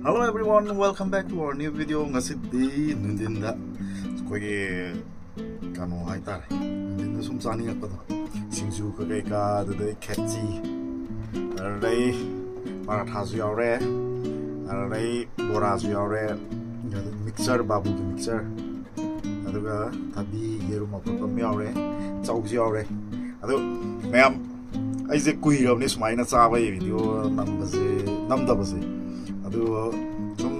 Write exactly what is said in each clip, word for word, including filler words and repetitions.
Hello everyone, welcome back to our new video. ꯉꯁꯤꯗꯤ ꯅꯨꯡꯊꯤꯟꯗ ꯑꯩꯈꯣꯏꯒꯤ ꯀꯩꯅꯣ ꯍꯥꯏꯇꯥꯔꯦ, ꯅꯨꯡꯊꯤꯟꯗ ꯁꯨꯝ ꯆꯥꯅꯤꯡꯉꯛꯄꯗꯣ, ꯁꯤꯡꯖꯨꯒ ꯀꯩꯀꯥ, ꯑꯗꯨꯗꯩ ꯈꯦꯆꯤ, ꯑꯗꯨꯗꯩ ꯄꯔꯥꯊꯥꯁꯨ ꯌꯥꯎꯔꯦ, ꯑꯗꯨꯗꯩ ꯕꯣꯔꯥꯁꯨ ꯌꯥꯎꯔꯦ, ꯑꯗꯨꯗꯩ ꯃꯤꯛꯆꯔ, ꯕꯥꯕꯨꯒꯤ ꯃꯤꯛꯆꯔ, ꯑꯗꯨꯒ ꯊꯕꯤ, ꯌꯦꯔꯨꯝ ꯑꯐꯨꯠꯄ ꯑꯃ ꯌꯥꯎꯔꯦ, ꯆꯧꯁꯨ ꯌꯥꯎꯔꯦ꯫ ꯑꯗꯨ ꯃꯌꯥꯝ, ꯑꯩꯁꯦ ꯀꯨꯏꯔꯕꯅꯤ ꯁꯨꯃꯥꯏꯅ ꯆꯥꯕꯒꯤ ꯚꯤꯗꯤꯑꯣ ꯅꯝꯕꯁꯦ, ꯅꯝꯗꯕꯁꯦ꯫ ꯑꯗꯨ ꯁꯨꯝ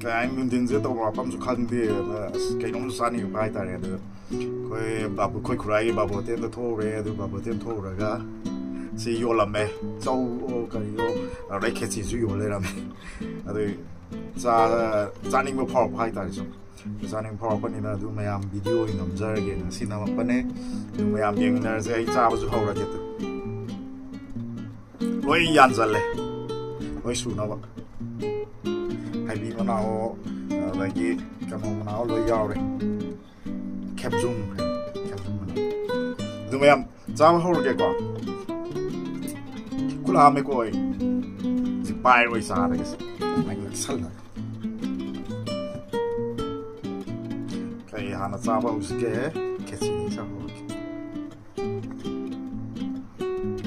ꯀꯩ ꯍꯥꯏꯅꯤ, ꯅꯨꯡꯊꯤꯟꯁꯦ ꯇꯧꯕ ꯃꯐꯝꯁꯨ ꯈꯪꯗꯦ꯫ ꯑꯗ ꯑꯁ, ꯀꯩꯅꯣꯝꯁꯨ ꯆꯥꯅꯤꯡꯉꯛꯄ ꯍꯥꯏꯇꯥꯔꯦ꯫ ꯑꯗꯨ ꯑꯩꯈꯣꯏ ꯕꯥꯕꯨ, ꯑꯩꯈꯣꯏ ꯈꯨꯔꯥꯏꯒꯤ ꯕꯥꯕꯨ ꯍꯣꯇꯦꯜꯗ ꯊꯣꯛꯎꯔꯦ꯫ ꯑꯗꯨ ꯕꯥꯕꯨ ꯍꯣꯇꯦꯜ ꯊꯣꯛꯎꯔꯒ ꯁꯤ ꯌꯣꯜꯂꯝꯃꯦ, ꯆꯧ, ꯑꯣ, ꯀꯔꯤꯑꯣ, ꯑꯗꯩ ꯈꯦꯆꯤꯁꯨ ꯌꯣꯜ ꯂꯩꯔꯝꯃꯦ꯫ ꯑꯗꯨ ꯆꯥ-, ꯆꯥꯅꯤꯡꯕ ꯐꯥꯎꯔꯛꯄ ꯍꯥꯏꯇꯥꯔꯦ꯫ ꯁꯨꯝ ꯆꯥꯅꯤꯡꯕ ꯐꯥꯎꯔꯛꯄꯅꯤꯅ ꯑꯗꯨ ꯃꯌꯥꯝ ꯚꯤꯗꯤꯑꯣ ꯑꯣꯏꯅ ꯅꯝꯖꯔꯒꯦꯅ ꯁꯤ ꯅꯝꯃꯛꯄꯅꯦ꯫ ꯑꯗꯨ ꯃꯌꯥꯝ ꯌꯦꯡꯃꯤꯟꯅꯔꯁꯦ꯫ ꯑꯩ ꯆꯥꯕꯁꯨ ꯍꯧꯔꯒꯦ꯫ ꯑꯗꯨ ꯂꯣꯏ ꯌꯥꯟꯁꯤꯜꯂꯦ, ꯂꯣꯏ ꯁꯨꯅꯕ꯫ ꯍꯩꯕꯤ ꯃꯅꯥꯑꯣ, ꯑꯗꯒꯤ ꯀꯩꯅꯣ ꯃꯅꯥꯑꯣ, ꯂꯣꯏ ꯌꯥꯎꯔꯦ꯫ ꯈꯦꯞꯖꯨꯝ, ꯈꯦꯞꯖꯨꯝ ꯃꯅꯥ꯫ ꯑꯗꯨ ꯃꯌꯥꯝ ꯆꯥꯕ ꯍꯧꯔꯒꯦꯀꯣ꯫ ꯈꯨꯠ ꯍꯥꯝꯃꯦꯀꯣ ꯑꯩ꯫ ꯁꯤ ꯄꯥꯏꯔꯣꯏ ꯆꯥꯔꯒꯦ ꯁꯤ꯫ ꯃꯩ ꯅꯛꯁꯜꯂꯒ꯫ ꯀꯩ ꯍꯥꯟꯅ ꯆꯥꯕ ꯍꯧꯁꯤꯒꯦ? ꯈꯦꯆꯤ ꯆꯥꯕ ꯍꯧꯔꯒꯦ꯫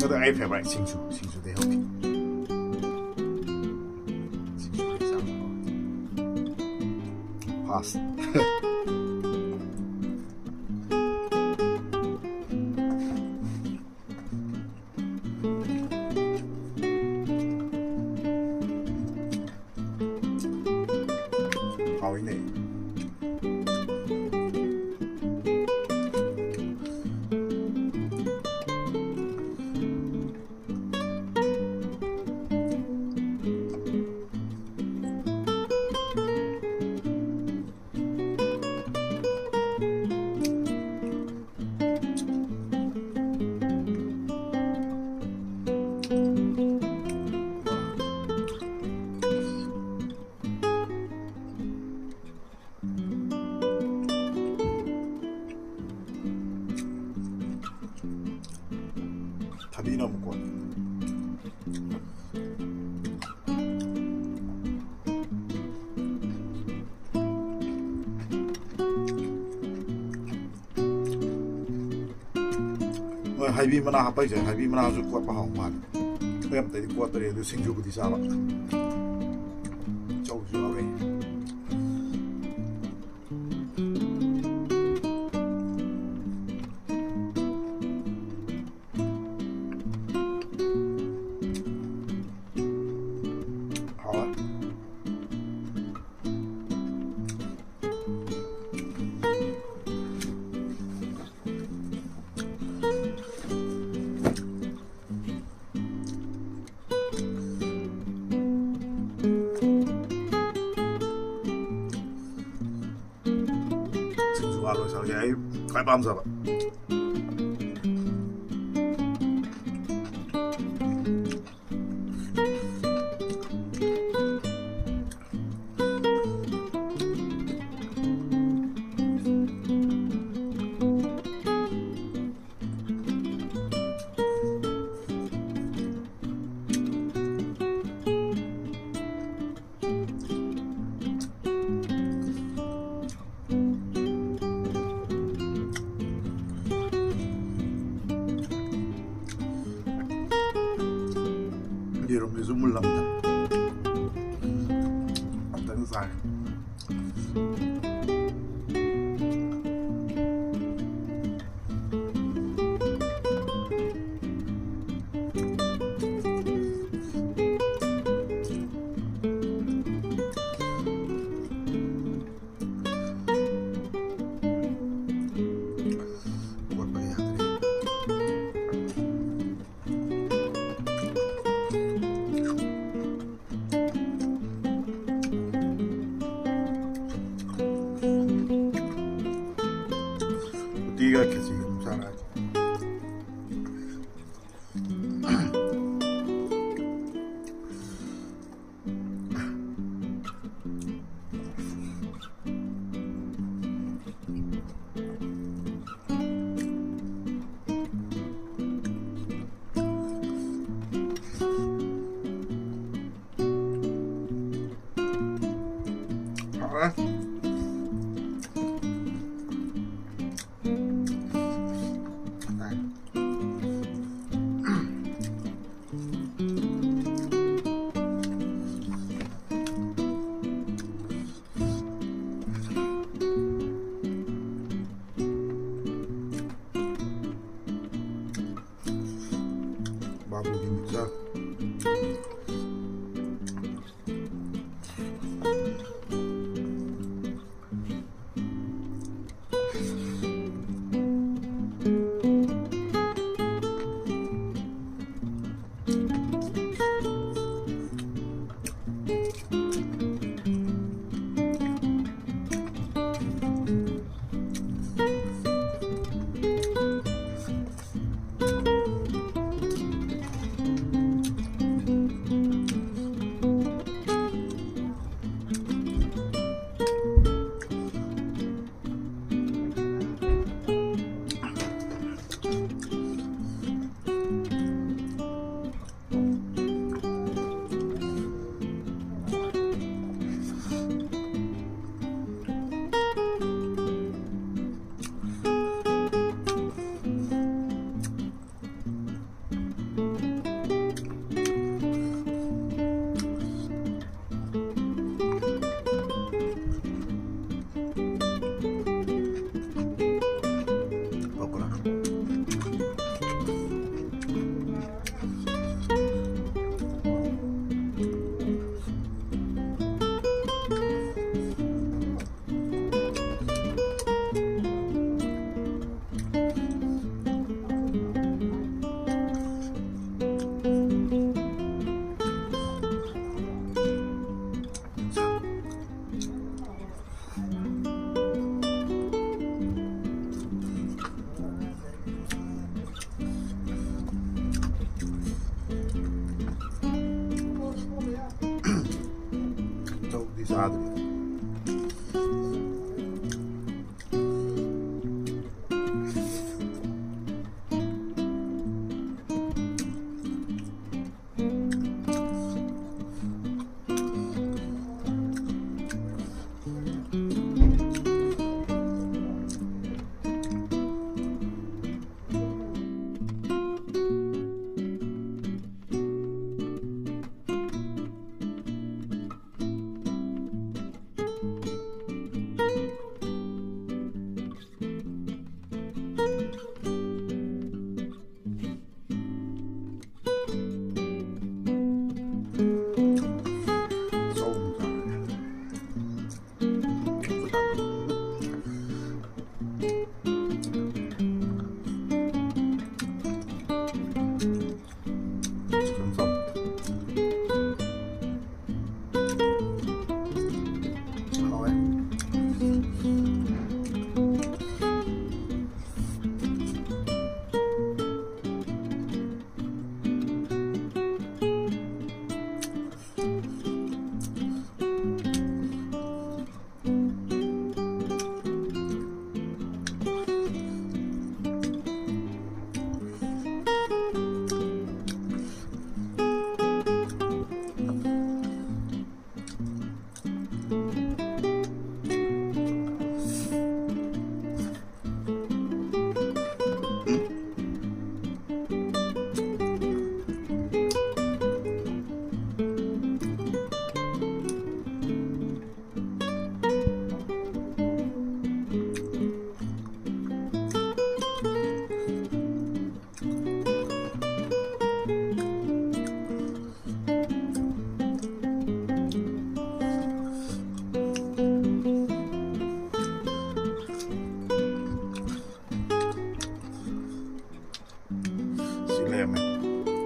ꯑꯗꯣ ꯑꯩ ꯐꯦꯚꯣꯔꯥꯏꯠ ꯁꯤꯡꯖꯨ, ꯁꯤꯡꯖꯨꯗꯩ ꯍꯧꯒꯦ꯫ ꯁꯤꯡꯖꯨꯗꯩ ꯆꯥꯕ ꯍꯧꯔꯒꯦ꯫ ꯐꯥꯁ꯫ ꯍꯥꯎꯏꯅꯦ꯫ ꯊꯕꯤꯅ ꯑꯃꯨꯛꯀꯣ꯫ ꯍꯩꯕꯤ ꯃꯅꯥ ꯍꯥꯞꯄꯛꯏꯁꯦ, ꯍꯩꯕꯤ ꯃꯅꯥꯁꯨ ꯀꯣꯠꯄ ꯍꯥꯎ ꯃꯥꯜꯂꯦ꯫ ꯑꯩ ꯑꯝꯇꯗꯤ ꯀꯣꯠꯇ꯭ꯔꯤ, ꯑꯗꯨ ꯁꯤꯡꯖꯨꯕꯨꯗꯤ ꯆꯥꯕ꯫ ꯆꯧꯁꯨ ꯌꯥꯎꯔꯦ꯫ ꯍꯥꯎꯋꯦ꯫ ꯁꯤꯡꯖꯨ ꯍꯥꯞꯄꯒ ꯆꯥꯕꯁꯦ ꯑꯩ ꯈ꯭ꯋꯥꯏ ꯄꯥꯝꯖꯕ꯫ ꯌꯦꯔꯨꯝꯁꯤꯁꯨ ꯃꯨꯜꯂꯝꯗ ꯑꯝꯇꯪ ꯆꯥꯒꯦ꯫ ꯍꯧꯒꯠꯄ ꯌꯥꯗ꯭ꯔꯦ꯫ ꯎꯇꯤꯒ ꯈꯦꯆꯤꯒ ꯑꯗꯨꯝ ꯆꯥꯔꯛꯑꯒꯦ꯫ ꯍꯥꯎꯔꯦ꯫ ꯆꯥꯗ꯭ꯔꯤ꯫ ꯁꯤ ꯂꯩꯔꯝꯃꯦ꯫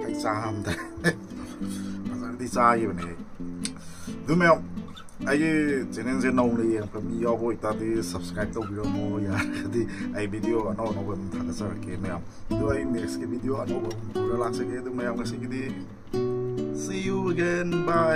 ꯑꯩ ꯆꯥ ꯑꯝꯇ ꯐꯖꯅꯗꯤ ꯆꯥꯈꯤꯕꯅꯦ ꯑꯩ꯫ ꯑꯗꯨ ꯃꯌꯥꯝ, ꯑꯩꯒꯤ ꯆꯦꯅꯦꯜꯁꯦ ꯅꯧꯅ ꯌꯦꯡꯉꯛꯄ ꯃꯤ ꯌꯥꯎꯕ ꯑꯣꯏꯇꯥꯔꯗꯤ subscribe ꯇꯧꯕꯤꯔꯝꯃꯣ, ꯌꯥꯔꯒꯗꯤ ꯑꯩ video ꯑꯅꯧ ꯑꯅꯧꯕ ꯑꯗꯨꯝ ꯊꯥꯒꯠꯆꯔꯛꯀꯦ ꯃꯌꯥꯝ꯫ ꯑꯗꯨ ꯑꯩ next ꯀꯤ video ꯑꯅꯧꯕ ꯑꯃ ꯄꯨꯔ ꯂꯥꯛꯆꯒꯦ꯫ ꯑꯗꯨ ꯃꯌꯥꯝ, ꯉꯁꯤꯒꯤꯗꯤ see you again, bye꯫